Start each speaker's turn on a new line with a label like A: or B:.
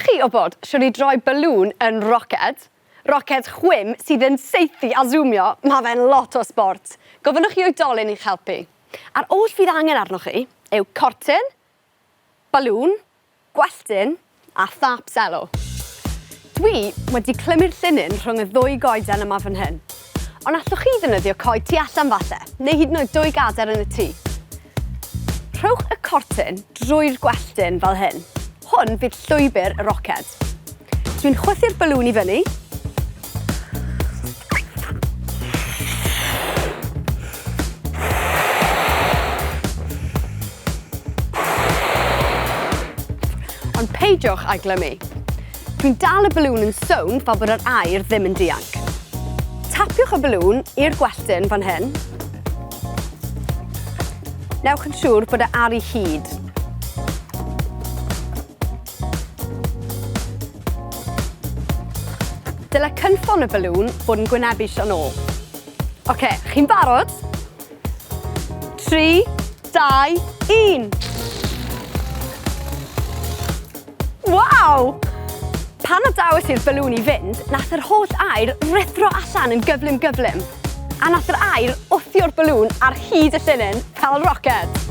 A: Eisiau chi wybod shwt i droi balŵn yn roced? Roced chwim sydd yn saethu a zoomio, ma' fe'n lot o sbort. Gofynnwch i oedolyn i'ch helpu. A'r oll fydd angen arnoch chi yw cortyn, balŵn, gwelltyn a thâp selo. Dwi wedi clymu'r llinyn rhwng y ddwy goeden yma fan hyn. Ond allwch chi ddefnyddio coed tu allan falle, neu hyd yn oed dwy gader yn y tŷ. Rhowch y cortyn drwy'r gwelltyn fel hyn. Hwn fydd llwybr y roced. Dwi'n chwythu'r balŵn i fyny. Ond peidiwch â'i glymu. Dwi'n dal y balŵn yn sownd fel bod yr aer ddim yn dianc. Tapiwch y balŵn i'r gwelltyn fan hyn. Newch yn siŵr bod e ar ei hyd. Dyle cynffon y balŵn fod yn gwynebu Sian ôl. Oce, chi'n barod? 3, 2, 1. Waw! Pan adawes i'r balŵn i fynd, nath yr holl aer ruthro allan yn gyflym gyflym. A nath yr aer wthio'r balŵn ar hyd y llinyn fel roced.